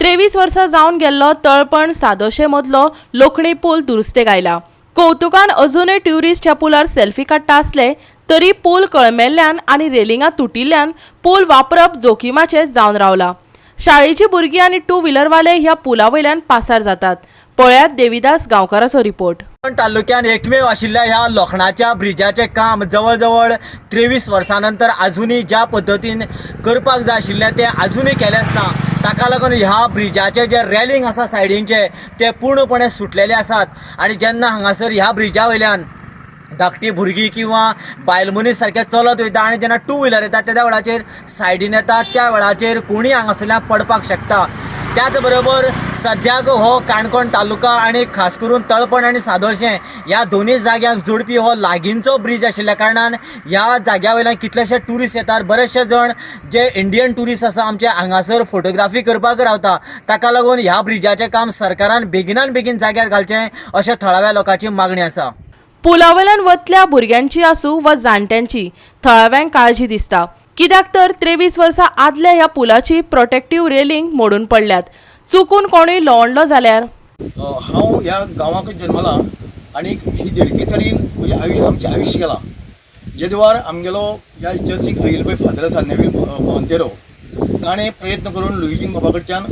23 वर्सां जावन गेल्लो तळपण सादोशे मदलो लोखणी पूल दुरुस्तेक आयला. कौतुकान अजुनूय ट्युरिस्ट ह्या पुलार सेल्फी काडटा आसले तरी पूल कळमेल्ल्यान आनी रेलिंगां तुटिल्ल्यान पूल वापरप जोखीमाचें जावन रावला. शाळेची भुरगीं आनी टू व्हिलरवाले ह्या पुला वयल्यान पासार जातात. पळयात देविदास गांवकाराचो रिपोर्ट. काणकोण तालुक्यान एकमेव आशिल्ल्या ह्या लोखणाच्या ब्रिजाचें काम जवळ जवळ 23 वर्सां नंतर आजुनूय ज्या पद्दतीन करपाक जाय आशिल्लें तें आजुनूय केलेंच ना. ताका लागून ह्या ब्रिजाचे जे रेलिंग आसा सायडीनचे, ते पूर्णपणे सुटलेले आसात आनी जेन्ना हांगासर ह्या ब्रिजा वयल्यान धाकटी भुरगीं किंवा बायल मनीस सारके चलत वयता आनी जेन्ना टू व्हिलर येता, त्या वेळाचेर सायडीन येता, त्या वेळाचेर कोणूय हांगासरल्यान पडपाक शकता. त्याच बरोबर सद्याक हो काणकोण तालुका आनी खास करून तळपण आनी सादोळशें ह्या दोनूय जाग्यांक जोडपी हो लागींचो ब्रीज आशिल्ल्या कारणान ह्या जाग्या वयल्यान कितलेशे ट्युरिस्ट येतात. बरेचशे जण जे इंडियन ट्युरिस्ट आसा आमचे, हांगासर फोटोग्राफी करपाक रावता. ताका लागून ह्या ब्रिजाचें काम सरकारान बेगिनान बेगीन जाग्यार घालचें अशें थळाव्या लोकांची मागणी आसा. पुलावयल्यान वतल्या भुरग्यांची आसूं वा जाणट्यांची, थळाव्यांक काळजी दिसता. कित्याक तर 23 वर्सां आदल्या ह्या पुलाची प्रोटेक्टीव रेलिंग मोडून पडल्यात. चुकून कोणूय लवंडलो जाल्यार? हांव ह्या गांवाकच जन्मला आनी ही देडकी तरेन म्हजें आयुश्य, आमचें आयुश्य गेलां. जे देवार आमगेलो ह्या चर्चीक आयिल्लो पळय फादर आसा, नेवील मोंतेरो, ताणें प्रयत्न करून लुईजीन बाबा कडच्यान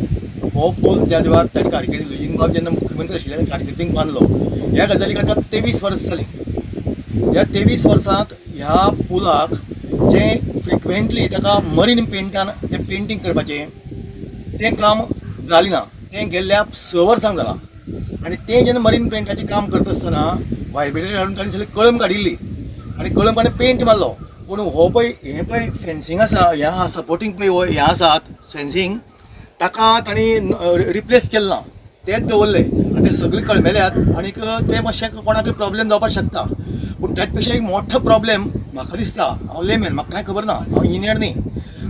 हो पूल त्या देवार ताची कारकिर्दी, लुईजीन बाब जेन्ना मुख्यमंत्री आशिल्ले, त्या कारकिर्दीक बांदलो. ह्या गजालीक आतां 23 वर्सां जालीं. ह्या 23 वर्सांत ह्या पुलाक जें फ्रिक्वेंटली ताका मरीन पेंटान जें पेंटींग करपाचें, तें काम जालें ना. तें गेल्ल्या 6 वर्सांक जालां आनी तें जेन्ना मरीन पेंटाचें काम करता आसतना व्हायब्रेटर हाडून ताणें सगळी कळम काडिल्ली आनी कळम काडून पेंट मारलो. पूण हो पळय, हें पळय फेन्सींग आसा, ह्या सपोर्टींग पळय, हो हें आसात फेन्सींग, ताका तांणी रिप्लेस केलें ना, तेच दवरले आनी ते सगळे कळमेल्यात आनीक ते मातशें कोणाकय प्रॉब्लेम जावपाक शकता. पूण त्याच पेक्षा एक मोठो प्रॉब्लेम म्हाका दिसता, हांव लेमॅन, म्हाका कांय खबर ना, हांव इंजिनियर न्ही,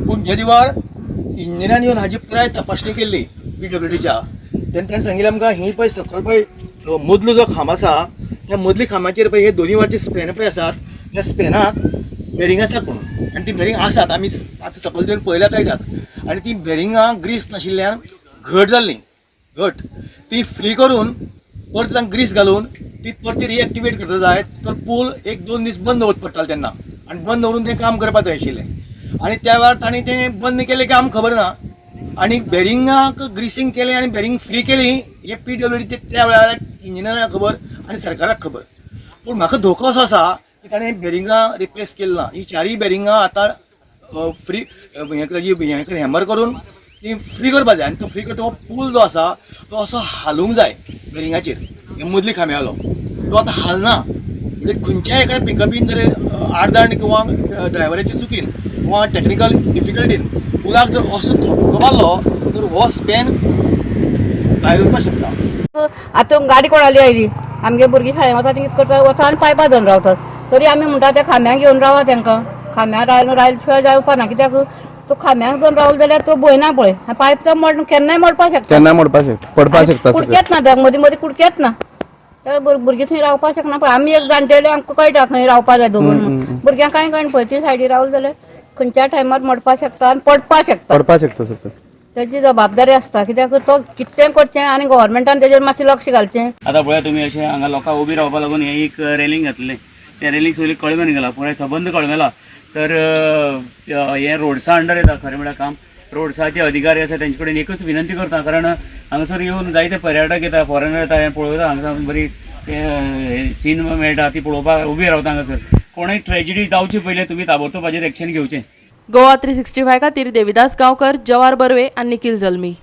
पूण जे दिवार इंजिनियरान येवन हाजी पुराय तपासणी केल्ली पीडब्ल्यूडीच्या, तेन्ना ताणें सांगिल्लें आमकां, ही पळय सकयल पळय मदलो जो खांब आसा, त्या मदल्या खांबाचेर पळय हे दोनी वटचे स्पॅन पळय आसात, त्या स्पॅनाक बेरींग आसात म्हणून. आनी ती बेरींग आसात, आमी आतां सकयल देवन पळयल्यार कळटात. आनी ती बेरिंगां ग्रीस नाशिल्ल्यान घट जाल्लीं घट. ती फ्री करून परत तांकां ग्रीस घालून ती परती रिएक्टिवेट करता जायत तर पूल एक दोन दीस बंद दवरचो पडटालो तेन्ना आनी बंद दवरून तें काम करपाक जाय आशिल्लें. आनी त्या वेळार तांणी तें बंद केलें काय आमकां खबर ना. आनी बेरिंगाक ग्रिसींग केलें आनी बेरींग फ्री केली हें पीडब्ल्यूडी त्या वेळार इंजिनियराक खबर आनी सरकाराक खबर. पूण म्हाका धोको असो आसा की ताणें बेरिंगां रिप्लेस केली ना. ही चारूय बेरिंगां आतां फ्री हें ताजी हें हॅमर करून ती फ्री करपा जाय आनी तो फ्री करता तो पूल जो आसा तो असो हालूंक जाय बेरिंगाचेर. हे मदली खांब्यालो तो आतां हालना. म्हणजे खंयच्याय एका पिकअपीन जर आडदांड किंवा ड्रायव्हराची चुकीन किंवा टॅक्निकल डिफिकल्टीन पुलाक जर असो धपको मारलो तर हो स्पॅन भायर वचपाक शकता. आतां गाडी कोणाली आयली, आमगे भुरगीं शाळेक वता, ती करता वता आनी पायपां धरून रावतात. तरी आमी म्हणटा त्या खांब्यांक घेवन रावा. तांकां खांब्याक रावले रायले शिवाय जावपा ना. कित्याक तो खांब्यांक घेवन रावलो जाल्यार तो भंय ना पळय, पायप तो मोड, केन्नाय मोडपाक शकता. केन्ना मोडपाक शकता, पडपाक शकता सगळें. कुडकेच ना त्या मदीं मदीं, कुडकेच ना. त्या भुरगीं थंय रावपाक शकना. पळय, आमी एक जाणटेले, आमकां कळटा खंय रावपा जाय दवरून म्हणून. भुरग्यांक कांय कळना. पळय, ती सायडी रावले जाल्यार खंयच्या टायमार मोडपाक शकता आनी पडपाक शकता. पडपाक शकता सगळें. तेजी जबाबदारी आसता, कित्याक तो कितें करचें आनी गव्हर्मेंटान तेजेर मातशें लक्ष घालचें. आतां पळया तुमी, अशें हांगा लोकांक उबी रावपा लागून हें एक रेलिंग घातलें. तें रेलिंग सगळें कळमेन गेलां, पुराय सबंद कळमेला. तर हें रोड्सा अंडर येता खरें म्हळ्यार काम. रोड्साचे अधिकारी आसा, तेंचे कडेन एकूच विनंती करता, कारण हांगासर येवन जायते पर्यटक येता, फॉरेनर येता, हें पळयता. हांगासर बरी सीन मेळटा, ती पळोवपाक उबी रावता. हांगासर कोणूय ट्रेजिडी जावचे पयलीं तुमी ताबडतोब हाजेर एक्शन घेवचें. गोवा 365 खातीर देविदास गांवकर, जवार बर्वे आनी निखील जल्मी.